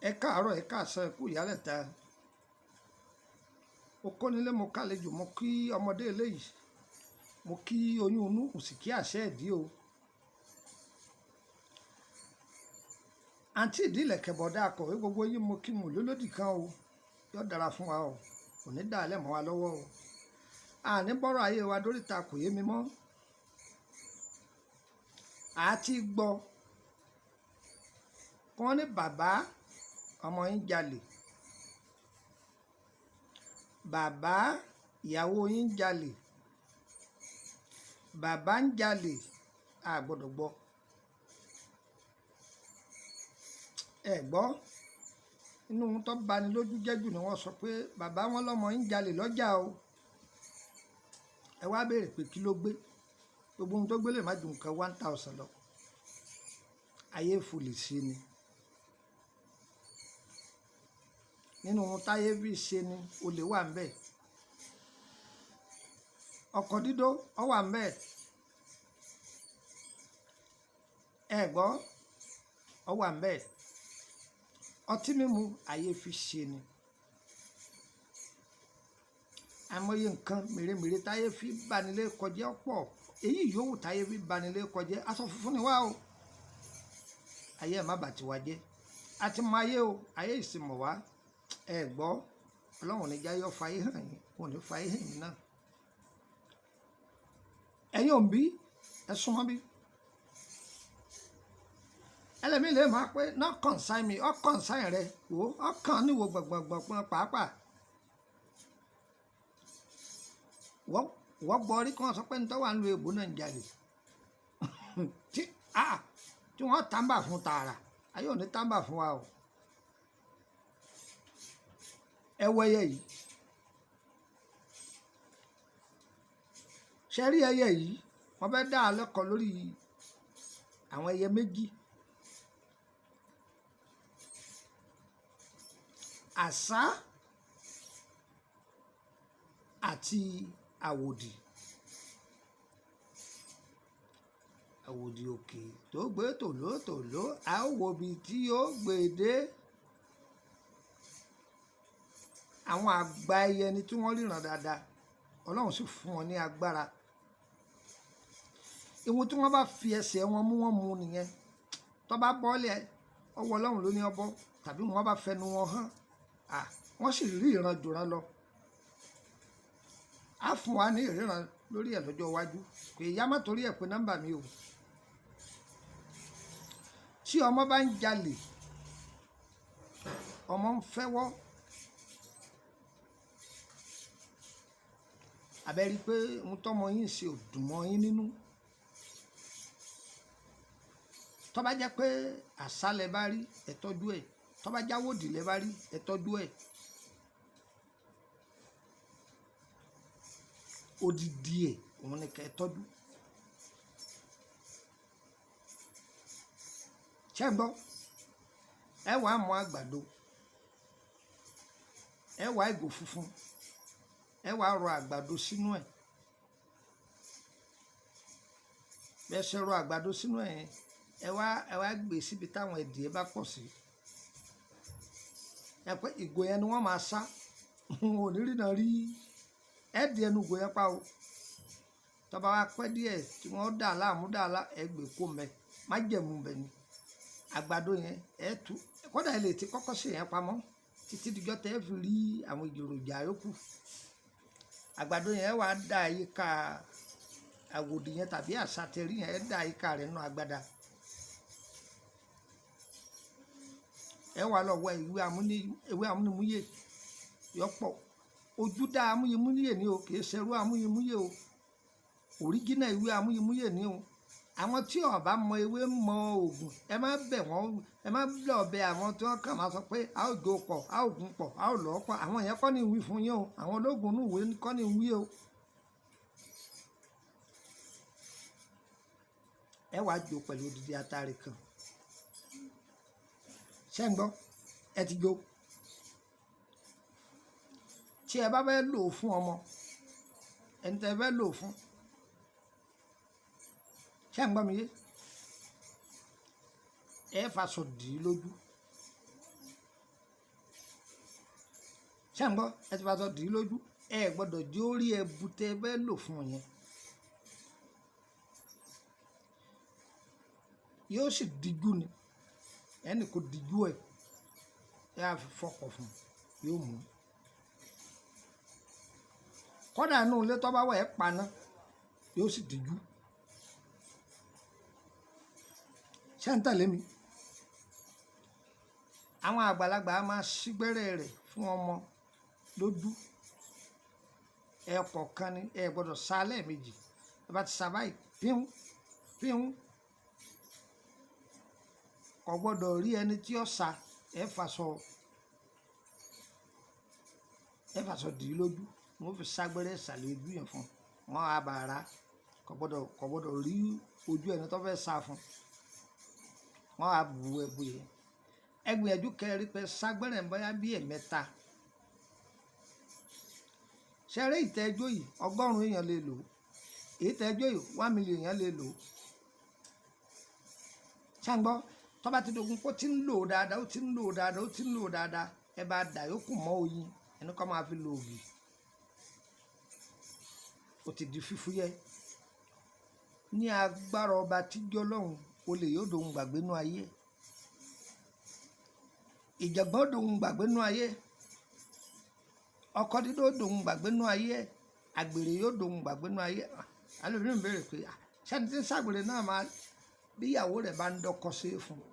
Ẹ káàárọ̀, ẹ káàsán, ẹ kú ìyálẹ̀ta. Mo kónílé, mo kálejò, mo kí ọmọdé eléyìí, mo kí oyún inú, mo sì kí àṣẹ ìdí o. Àǹtí ìdílẹ̀kẹ̀ bọ̀dá akọ̀wé gbogbo yín mo kí, mo lólódì kan o. Yóò dára fún wa o, kò ní dàálẹ̀ mọ́ wa lọ́wọ́ o. Àní bọ́rọ̀ ayé wa dóríta kò yé mi mọ́. Àti gbọ́ kí wọ́n ní bàbá ọmọ yín jalè, bàbá ìyàwó yín jalè, bàbá ń jalè, a gbọ́dọ̀ gbọ́. Ẹ gbọ́, inú ohun tó bani lójú jẹ́ jù ni wọ́n sọ pé bàbá wọn lọ́mọ yín jalè lọ́jà o. Ẹ wá béèrè pé kí ló gbé? Gbogbo ohun tó gbé lè má ju nǹkan 1000 lọ. Ayé fòlì sí ni. Nínú ohun táyé fi ṣe ni olè wà ń bẹ̀. Ọkọ̀ dídó ọ wà ń bẹ̀. Ẹ gbọ́, ọ wà ń bẹ̀. Ọtí mímu ayé fi ṣe ni. Àìmọye nǹkan mèremère táyé fi banilé kọjá pọ̀. Èyí yòówù táyé fi banilé kọjá. Aṣọ funfun ni wá o. Ayé ẹ̀ má bà tiwa jẹ́. A ti mọ ayé o, ayé ìsìnmọ̀ wá. Ẹ gbọ́, Ọlọ́run ní jáyọ́ fayé hàn yín, kò ní fayé hàn yín náà. Ẹ̀yin òǹbí, ẹ súnmọ́ bí. Ẹlẹ́mìí lè máa pé not concern me, ọ concern rẹ, wò ó kàn níwò gbọ̀ngbọ̀ngbọ̀n pàápàá. Wọ́n gbọ́ rí kí wọ́n sọ pé ní tó wà ń lo èbó náà ń jalè. Tí tí wọ́n tàǹbà fún tààrà, ayé ò ní tàǹbà fún wa o. Ẹ wo ẹyẹ yìí. Ṣé rí ẹyẹ yìí? Wọ́n fẹ́ dá a lẹ́kọ̀ọ́ lórí àwọn ẹyẹ méjì. Àṣá àti àwòdì. Àwòdì òkè tó gbé tòlótòló, a ó wo ibi tí ó gbé dé. Àwọn àgbà ẹyẹ ni tí wọ́n ríran dáadáa. Ọlọ́run sì fún wọn ní agbára. Ìwọ̀n tí wọ́n bá fi ẹsẹ̀ wọn mú, wọ́n mú nìyẹn. Tó bá bọ́lẹ̀, ọwọ́ Ọlọ́run ló ní ọ bọ́, tàbí wọ́n bá fẹnu wọn hàn, wọ́n sì rí ìran jùran lọ. Á fún wa ní ìríran lórí ẹ̀ lọ́jọ́ iwájú. Kò yá má torí ẹ̀ pé nọ́mbà mi o. Tí ọmọ bá ń jalè, ọmọ ń fẹ́wọ́. Àbẹ́ rí pé ohun tọ́mọ yín ṣe ò dùn mọ́ yín nínú. Tó bá jẹ́ pé àṣá lẹ bá rí, ẹ tọ́jú ẹ̀. Tó bá jáwòdì lẹ bá rí, ẹ tọ́jú ẹ̀. Odidi ẹ̀, òun ni kẹ́ ẹ tọ́jú. Ṣé ẹ gbọ́? Ẹ wàá mú àgbàdo. Ẹ wàá ìgò funfun. Ẹ wàá rọ àgbàdo sínú ẹ̀. Bẹ́ẹ̀ ṣe rọ àgbàdo sínú ẹ̀ yẹn, ẹ wá gbé síbi táwọn ẹdìẹ bá pọ̀ sí. Ẹ pé ìgò yẹn ni wọ́n máa sá. Wọn ò ní rína rí. Ẹ di ẹnu ìgò yẹn pa o. Tó bá wá pẹ́ díẹ̀ tí wọ́n dà láàmú dà lá, ẹ gbé kó mẹ́. Májẹ̀mú bẹ̀ ni. Àgbàdo yẹn ẹ tú. Kódà ẹ lè ti kọ́kọ́ sè yẹn pamọ́ títí dijọ́ tẹ́ ẹ fi rí àwọn èròjà yòókù. Àgbàdo yẹn wá dà yíká àwòdì yẹn tàbí àṣá tẹ rí yẹn, ẹ dà yíká rẹ̀ nínú agbada. Ẹ wá lọ wá ewé amúnimúyè yọpọ̀. Ojú dá amúnimúyè ni o, kì í ṣe irú amúnimúyè o. Òríjínà ewé amúnimúyè ni o. Àwọn tí ò bá mọ ewé mọ òògùn, ẹ má bẹ̀ wọ́n, ẹ má lọ bẹ àwọn tí wọ́n kàn máa sọ pé a ó jó pọ̀, a ó gún pọ̀, a ó lọ́ pọ̀. Àwọn yẹn kọ́ ni wí fún yín o. Àwọn ológun inú ìwé kọ́ ni wí o. Ẹ wá jó pẹ̀lú odidi atare kan. Ṣé ń gbọ́? Ẹ ti jó. Tí ẹ bá fẹ́ lò ó fún ọmọ, ẹni tí ẹ fẹ́ lò ó fún. Ṣé ń gbọ́ mi yé? Ẹ fàṣọ dì í lójú. Ṣé ń gbọ́? Ẹ ti faṣọ dì í lójú. Ẹ gbọ́dọ̀ jẹ́ orí ẹbu tẹ́ ẹ fẹ́ lò fún un yẹn. Yóò sì díjú ni, ẹnì kò díjú ẹ, ẹ á fi fọkọ̀ fún un, yóò mú un. Kọ́dà inú ilé tó bá wà ẹ paná, yóò sì díjú. Ṣé ń tẹ̀lé mi? Àwọn àgbàlagbà á máa sígbẹ́rẹ́ rẹ̀ fún ọmọ lójú. Ẹ kọ̀ọ̀kan ni, ẹ gbọ́dọ̀ sá lẹ́ẹ̀mejì. Ẹ bá ti sá báyìí, píhún píhún. Kò gbọ́dọ̀ rí ẹni tí ó sá, ẹ fàṣọ dì í lójú. Wọ́n fi ságbẹ́rẹ́ ìsàlẹ̀ ojú yẹn fún un. Wọ́n á bá ara. Kò gbọ́dọ̀ rí ojú ẹni tó fẹ́ sá fún un. Wọ́n á bu ẹbu yẹn. Ẹ gbìyànjú kẹ́ rí pé ságbẹ́rẹ́ ń bóyá bí ẹ̀mẹ́ta. Ṣeré ìtẹ́jọ́ yìí 100 èèyàn lè lò. Ìtẹ́jọ́ yìí 1 million èèyàn lè lò. Ṣé ń gbọ́? Tó bá ti dogun kó ti ń lò dáadáa, ó ti ń lò dáadáa, ó ti ń lò dáadáa, ẹ bá dà yókù mọ́ oyin, ẹni kọ́ máa fi lo ògì. Ó ti di fífúyẹ́. Ní agbára ọba tíjọ́ lọ́hùn, olè yóò dohun gbàgbé nú ayé. Ìjàngbọ̀n dohun gbàgbé nú ayé. Ọkọ dídó dohun gbàgbé nú ayé. Àgbèrè yóò dohun gbàgbé nú ayé. Ẹlòmíràn ń béèrè pé, ṣé ẹni tí ń ṣàgbèrè náà máa bí ìyàwó rẹ̀ bá ń dọ́kọ sí fún un?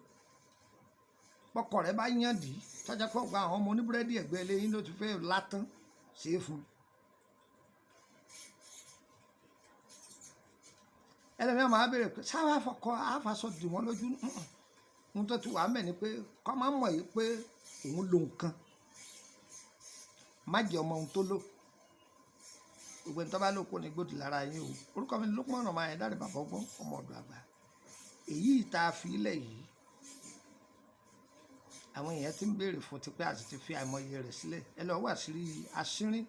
Bọ́kọ rẹ̀ bá yàn dì í, tọ́jà pé ọ̀gá àwọn ọmọ oníbúrẹ́dì ẹ̀gbẹ́ ilé yín ló ti fẹ́ látán sí fún un. Ẹlòmíràn máa béèrè pé ṣé àwa fọkọ àfàsọ dì wọ́n lójú? Ohun tó ti wà mẹ́ ni pé kọ́ máa mọ̀ yìí pé òun lo nǹkan. Má jẹ́ ọmọ ohun tó lò. Gbogbo ẹni tó bá lò kó ní gbòdì lára yín o. Orúkọ mi ni Lukman ọmọ Ayédáre bàbá ọgbọ́n ọmọ ọ̀dọ̀ àgbà. Èyí tá a fi ilẹ̀ yìí, àwọn èèyàn ti ń béèrè fún tipẹ́ àti ti fi àìmọye rẹ̀ sílẹ̀. Ẹ lọ wá sírí aṣínrín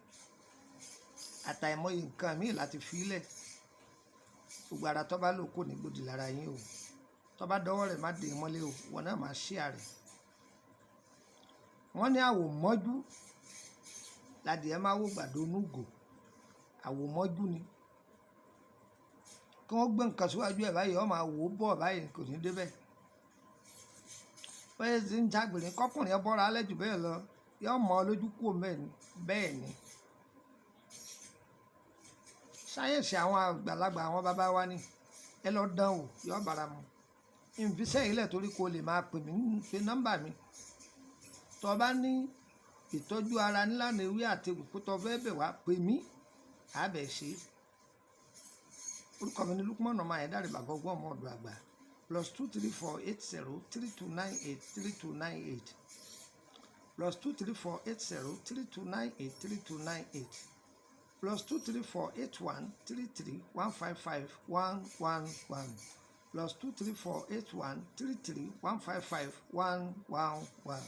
àtàìmọye nǹkan míì láti fi ilẹ̀. Gbogbo ara tó bá lò kó ní gbòdì lára yín o. Tó bá dọ́wọ́ rẹ̀ má dé mọ́lé o, wọ́n náà máa ṣí àrẹ̀. Wọ́n ní àwòmọ́jú ládìẹ máa wò gbàdo onúgò. Àwòmọ́jú ni. Kí wọ́n gbé nǹkan síwájú ẹ̀ báyìí, wọ́n máa wò ó bọ̀ báyìí kò ní débẹ̀. Bẹ́ẹ̀ sì ń jágbèrè kọ́kùnrin ẹ bọ́ra alẹ́ jù bẹ́ẹ̀ lọ, yóò mọ lójú kúò mẹ́ẹ̀ ni. Bẹ́ẹ̀ ni. Sáyẹ̀nsì àwọn àgbàlagbà àwọn bàbá wa ni. Ẹ lọ dán wò, yóò bára mu. Ìfisẹ́ ilẹ̀ torí kò lè máa pè mí pé nọ́mbà mi. Tó bá ní ìtọ́jú ara nílànà ewé àti egbò tó fẹ́ bẹ̀ wá, pè mí, a bẹ̀ ṣe. Orúkọ mi ni Lukman ọmọ Ayédáre bàbá ọgbọ́n ọmọ ọ̀dọ̀ àgbà. +234 80 3298 3298. +234 80 3298 3298. +234 81 33 155 111. +234 81 33 155 111.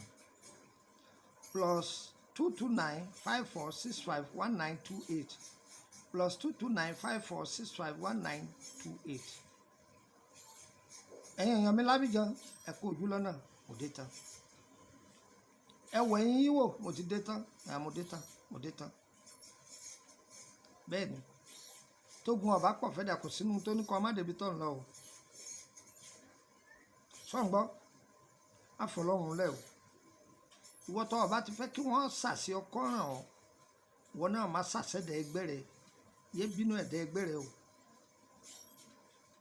+229 54 65 1928. +229 54 65 1928. Ẹ̀yin èèyàn mi lábìjan, ẹ kú ojú lọ́nà, mo dé tán. Ẹ wọ ẹ̀yin yín wò, mo ti dé tán, mo dé tán, mo dé tán. Bẹ́ẹ̀ ni, tógun ọ̀bá pọ̀ fẹ́ dà kò sínú tó ní kọ́ ọmọdé débi tó ń lọ o. Sọ̀ǹgbọ́, àfọlọ́hún lẹ̀ o. Ìwọ tó ọba ti fẹ́ kí wọ́n sàṣẹ ọkọ ràn ọ́, ìwọ náà má sàṣẹ̀dẹ̀ ẹgbẹ́ rẹ, yé bínú ẹ̀dẹ̀ ẹgbẹ́ rẹ o.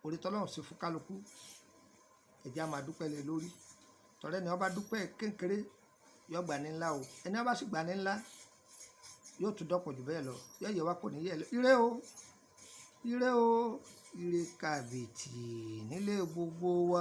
Orí tọ́lọ́run ṣe fún kálukú, ẹ̀jẹ̀ á máa dúpẹ́ lé lórí. Tọ̀rẹ́ ni ọba dúpẹ́ kékeré, yóò gbà ní ńlá o. Ẹni ọba sì gbà ní ńlá, yóò tún dọ́pọ̀ jù bẹ́ẹ̀ lọ. Yóò yẹ wá kò ní yẹ lọ. Ire o, ire o, ire kàbìtì nílé gbogbo wa.